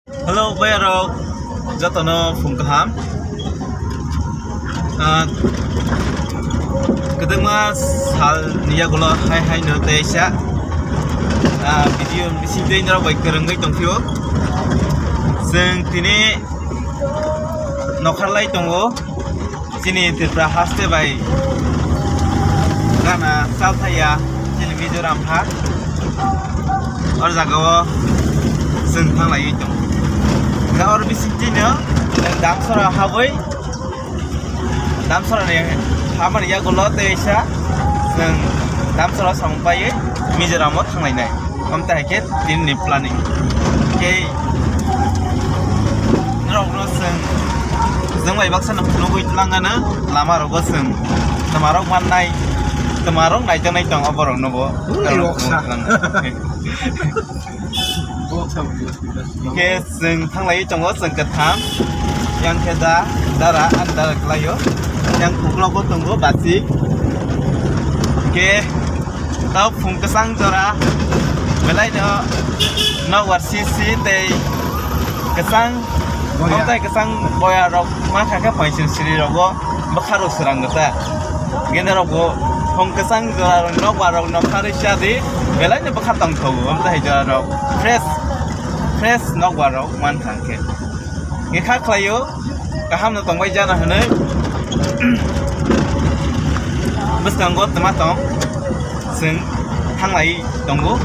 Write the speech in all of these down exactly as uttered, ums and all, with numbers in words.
Hello, bayarok, jotono phung kaham. Ah, kwdwkma sal ni yagulo hai hai no tei sa, ah, video bising tei norok bai kwrwngwi tongphio. Chwng tini nokharlai tongo. Chini Tripura haste bai gana chal thaya chini Mizoram ha. Or jaga o chwng thanglaiwi tongo. Da or bising tino Damsora habwi, Damsora ni hamar yagulo tei sa chwng Damsora samung paiwi Mizoram o thanglainai. Amta hai khe tini ni planning. Khe norok no chwng, chwng bai baksa no phunugwi twlangano lama rogo chwng twmarok mannai, twmarok naijaknai tongo borok no bo. Ui, roksa. Khe chwng thanglaiwi tongo chwng kwtham, yang khe da dara ani dara kwlaio, yang uklogo tongo basik. Khe Tok phung kwchang jora, belai no nokbar si si tei kwchang, boya. Tei kwchang boya rok mankha khe paichil siri rogo bwkha rok srang gota. Gende rok bo phung kwchang jora rok nokbar rok nokha rwi cha di, belai no bwkha tong thogo, amtwi hai jora rok fresh, fresh nokbar rok mankha khe. Nge kha khlaio, kaham no tongbai jana hwnwi. Bwskango twma tong, chwng thanglai tongo.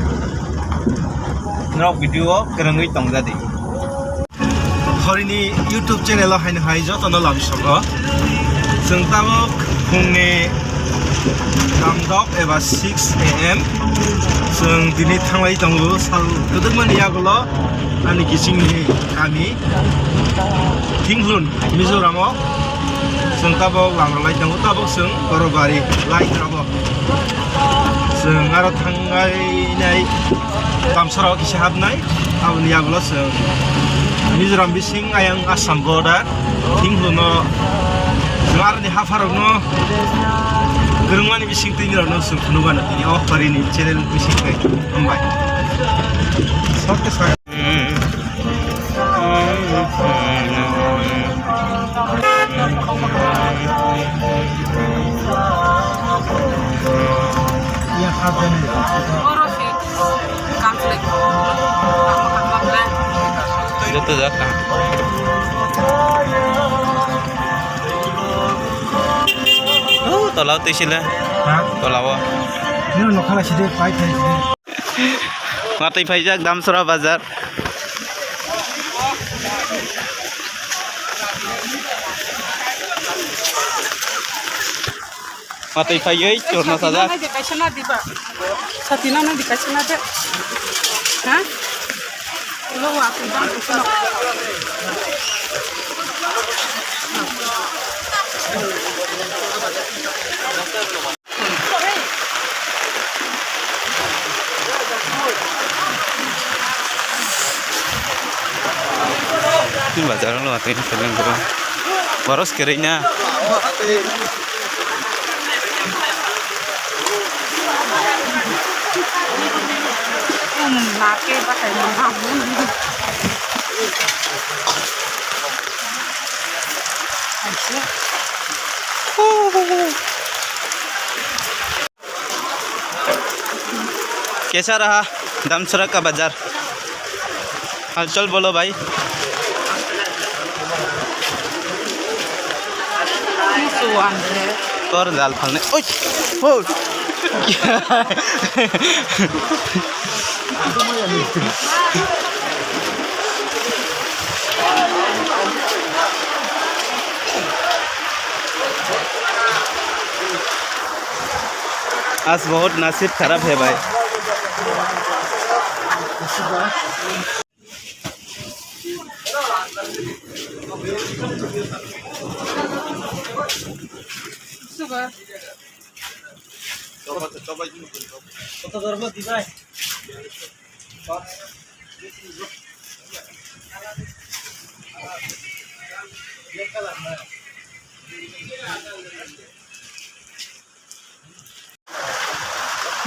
Norok video o kwrwngwi tongjadi. Horini YouTube channel o haino hai jotono lamsogo. Chwng tabuk phungni tamdok eba six A M. Chwng tini thanglai tongo sal kwdwkmani yagulo ani kichingni kami. Thinglun, Mizoram o chwng tabok lamrwlai tongo, tabok chwng Borobari lai rabo. Chwng aro thangnai nai Damsora o kisa hapnai, aboni yagulo chwng Mizoram bising ayang Assam border, Thinglun o chwng aroni hapharokno kwrwngmani bising twi nirokno chwng phunukgano tini o horini channel bising twi. Hambai. Sokke sokke. Joto jak ka. Oh, tola twi sile. Ha? Tola o. Nino nokhala side, pai thai side. Watwi phaijak Damsora bazar. Watwi phaiwi churno sajak. Nang di kaisa na diba. Sati nang di kaisa na de. Ha? Lo wa ku bang ku no. Bazar lo atwi seleng bro. Boros kerei na. Nake batai na. कैसा रहा दमसरा का बाजार? हलचल बोलो भाई। Musuan de. Tor jal phalne. Oi! Oh! आज बहुत नसीब खराब है भाई।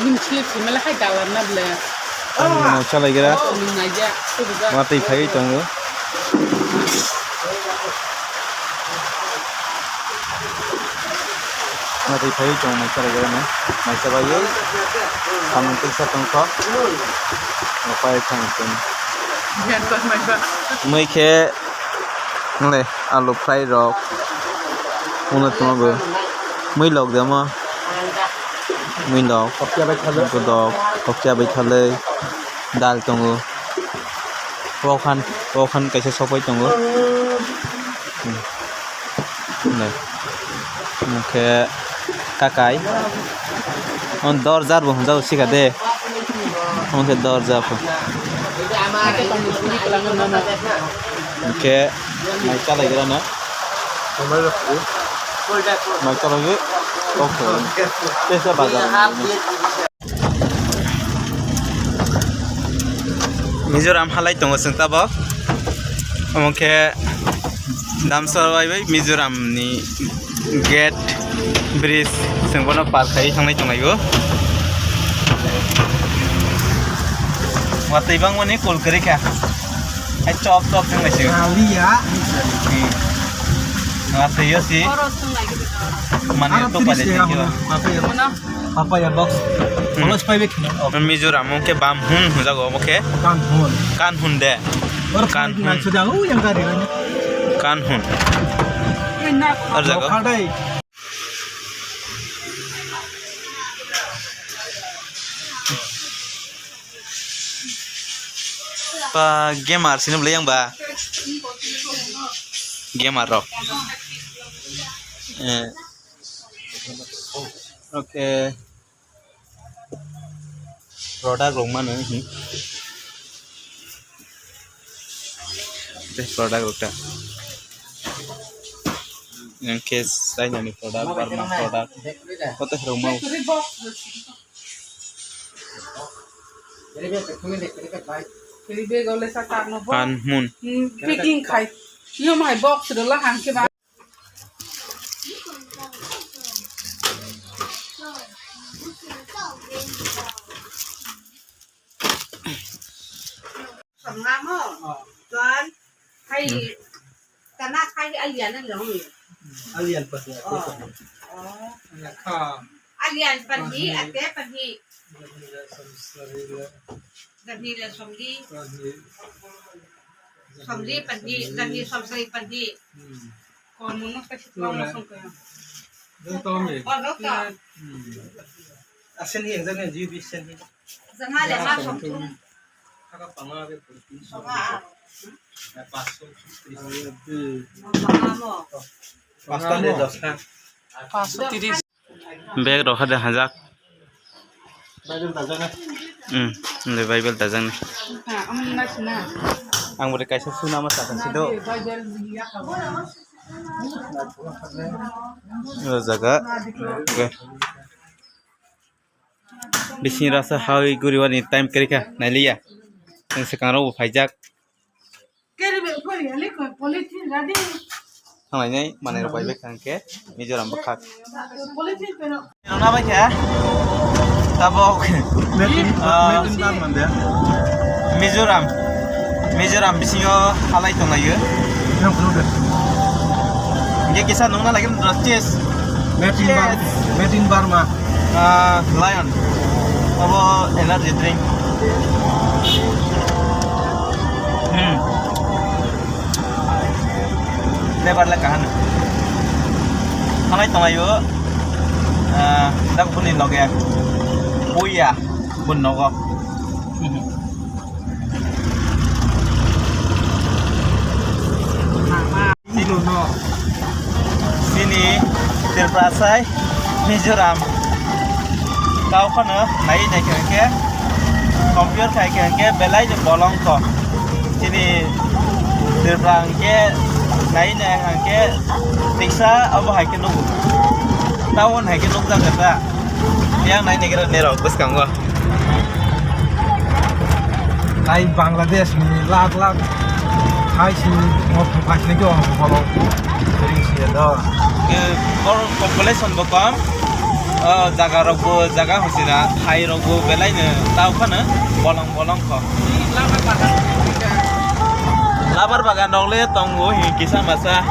Nung slip swi mele hai dalan na ble. Ang no chalai gira. Oh, nung nai ja, subuga. Watwi phaiwi tongo. Naitwi phaiwi chwng mai chalaijak nai, mai chabaiwi samung twisa tongkho, rwpai thang chwng. Mui khe, ngle, alu fry rok, uno tongbo, mui lok de omo, mui lok, kodok, kokya bai thalwi, dal tongo. Wokhan, wokhan kaisa sokbai tongo. Hmm. Nai. Hwnkhe kakai. On dorjar bo hwnjago sikha de. Hwnkhe dorja pho. Hwnkhe mai chalaigrano. Mai chalaiwi kok khe. Tesa bazar. Mizoram halai tongo chwng tabok. Omo khe damsa bai bai Mizoram ni gate bridge chwng bono par khai thanglai tonglaio. Watwi bangmani kol kwrwi kha. Hai chop chop chwng lai se. Kaliya. Hmm. Watwi yo si. Mane to pale se. Papaya box. Hmm. Box five khna. Mizoram omo khe bam hun hwnjago omo khe. Kan hun. Kan hun de. Or kan kan hun. Sudah u yang kari kan. Kan hun. Ar jago. Kadai. Pa gamer sini boleh yang ba. Gamer rok. Eh. Okay. Product rok mano, hmm. Tei product rok ta. Yang ke China ni product, Burma product. Koto rok mau. Kan hun. Hmm, packing khai. Yo mai box rwla hangke ba. Samngamo, tuan, hai, kana hai alian na long. Alian pas ya. Oh. Oh. Alian pas ni, ate pas ni. Gani le somdi. Somdi pandi, gani somsai pandi. Hmm. Kon mono kasi tuang masong kaya. Dong tong ni. Oh, no ka. Hmm. Asen hi, jang ni, G B sen hi. Jang ale ma som tum. Kaka panga be purti som. Panga. Ya, pas som. Panga mo. Pas ta de dos ka. Pas tiris. Bag rok hade hajak. Bible dajak na? Hmm, le Bible dajak na. Ang bore kaisa suna ma saka sido. O jaga. Bising rasa hawi guriwani time kerika nailiya. Ang sekarang rok bo phaijak. Thanglainai manwi rok bai bai kha hwnkhe Mizoram bwkhak. Nangna bai kha tabok, ah, Mizoram, Mizoram bisingo halai tonglaio. Hingke kisa nungna lagi chess. Made in Bar-, made in Burma. Ah, Lion. Abo energy drink. Hmm. Lebar le kaham. Thanglai tonglaio. Ah, dak boni loge. Buya, boni nogo. Chini Tripura sai Mizoram. Tao phano nai nai khe hwnkhe compare khai khe hwnkhe belai ni bolong kho. Chini Tripura hwnkhe nai nai hwnkhe tiksa abo hai khe nugo. Town hai khe nukjak kha. Yang nai nai khe nerok bwskango. Tai Bangladesh ni lakh lakh hai si mo phai phai si kyo holo. Ring si do. Ke bor population bo kom. O jaga rok bo jaga hosina, hai rok bo belai no tao phano bolong bolong kho. Labar bagan rok le tongo hi kisa masa.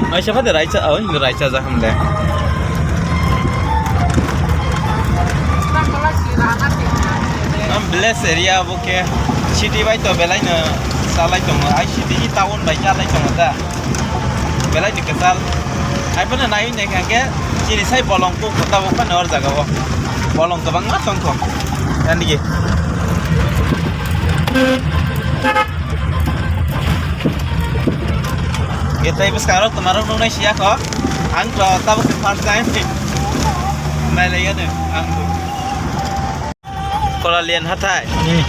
Naisa phade raisa, oh, hindu raisa ja hamde. Am bless area bo khe city bai to belai no salai tongo, ai city ni town bai salai tongo ta. Belai ni kwtal. Hai phano naiwi naikha khe chini sai bolong kuk kota bo phano or jaga o. Bolong kwbangma tongkho. Yan digi. Khe tei bwskango tomarok nuknai siya kho. Ang to tabuk first time. Nailaiya no ang. Kolalian hathai. Hmm.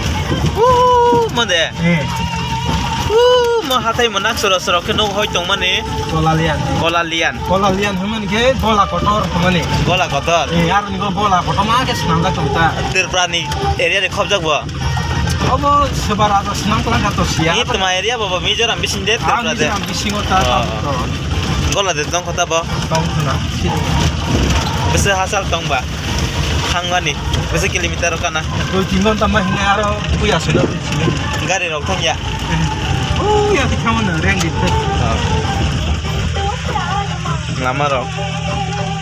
Woo, mo de. Hmm. Woo, mo hathai mo nak soro soro khe nuk hoi tongmani. Kolalian. Kolalian. Kolalian hwnmani khe gola kotor hwnmani. Gola kotor. Eh, aroni go gola kotor ma khe swnamjak tong ta. Tripura ni area de khobjak bo. Obo soba raja swnam kwlangkha to siya. Ni tma area bo, bo Mizoram bising de, Tripura de. Mizoram bisingo ta. Oh. Gola de tong kho ta bo. Tong khna. Bwswk hachal tong ba. Thangmani bwswk kilometer o kana? Dui tin ghonta ma hinwi aro puya silo. Gari rok thangya. Puya ti thangmani reng di. Lama rok.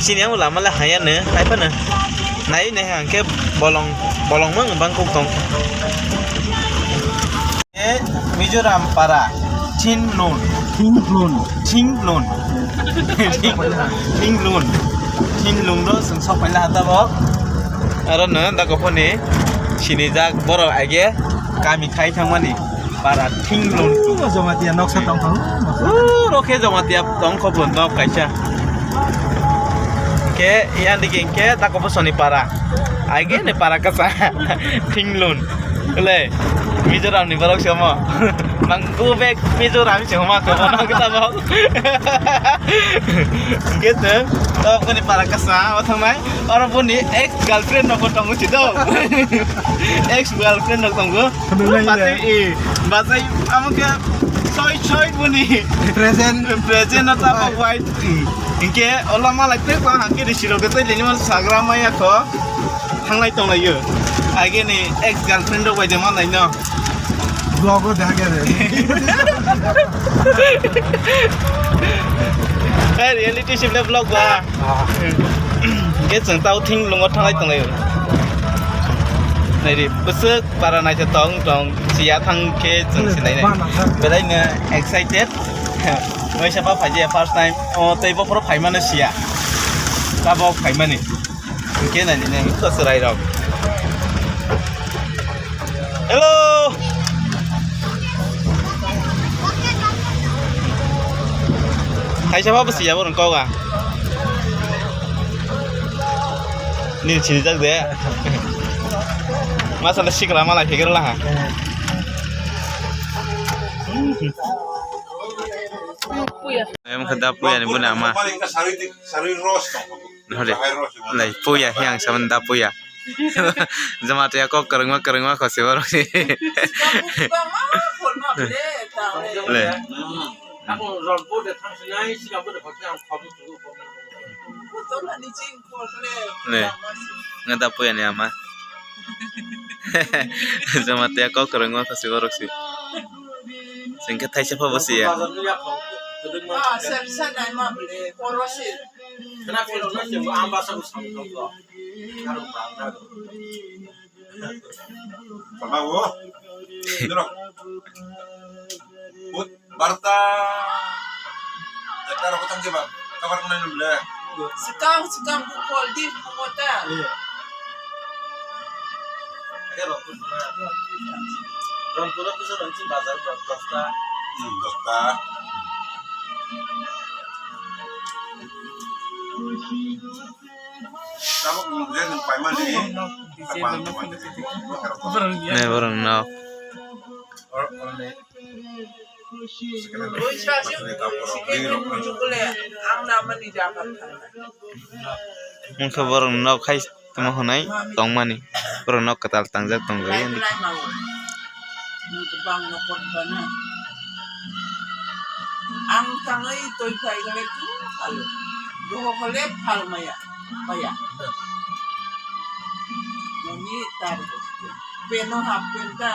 Sini ang lama le haya ne, hai phano. Nai nai hang khe bolong, bolong mang bang kok tong. E Mizoram para Thinglung. Thinglung. Thinglung. Thinglung. Thinglung no chwng sok paila ha tabok. Aro no da kophoni sinijak borok age kami khai thangmani para Thinglung. Jamatia noksa tong thang. Uro khe Jamatia tong kho bo nok kaisa. Khe yan digi khe da kophosoni para. Age ne para kasa. Thinglung. Le, Mizoram ni borok se omo. Nang go back Mizoram se omo ko bono kita bo. Gitu. To koni para kasa o thangnai. Oro boni ex girlfriend no ko tongo si do. Ex girlfriend no tongo. Khunui lai de. Batai, eh, batai amo ke soi soi boni. Present. Present no tamo wife. Inke ola malai te ko hangke de siro ke te leni man sagra maya ko. Thanglai tonglaio. Ageni ex girlfriend rok bai de manai no. Vlog o dega de. Hey, reality ship le vlog ba. Ah. Ge chwng tao Thinglung o thanglai tonglaio. Nai ri, bwswk para nai tong tong, siya thang khe chwng sinai nai. Belai no excited. Waisa pa phai je first time. O tei bo phoro phai mano siya. Tabok phai mani. Hingke nai nini hingke chwrai rok. Hello. Kaisa ba bwswi ya borok kok a. Nini sini jak de. Masa le sikra malai phegero laha. Em khe da puya ni buni ama. Hore. Lai puya he ang saban da puya. Jamatia kok kwrwngma kwrwngma khosi borok ni. Le. Le. Nga da puya ni ama. Jamatia kok kwrwngma khosi borok si. Sengke thaisa pha bwswi ya. Pama o. Dino. Ut barta. Ekta rok thang jeba. Kabar kunai nung le. Sekang sekang bukol di mongota. Iya. Ada rok tu sana. Rok tu rok tu sana bazar berapa dosta? Hmm, dosta. Tabuk nwng je nwng paimani, kapan kapan jadi. Ne, borok no. Or, or ne. Wngkha borok no khai tongma hwnwi tongmani. Borok no kwtal tangjak tongjago. Ang tangwi twi phai khe tu phalo. Bohok hole phal maya, maya. Tar. Peno half pant ta.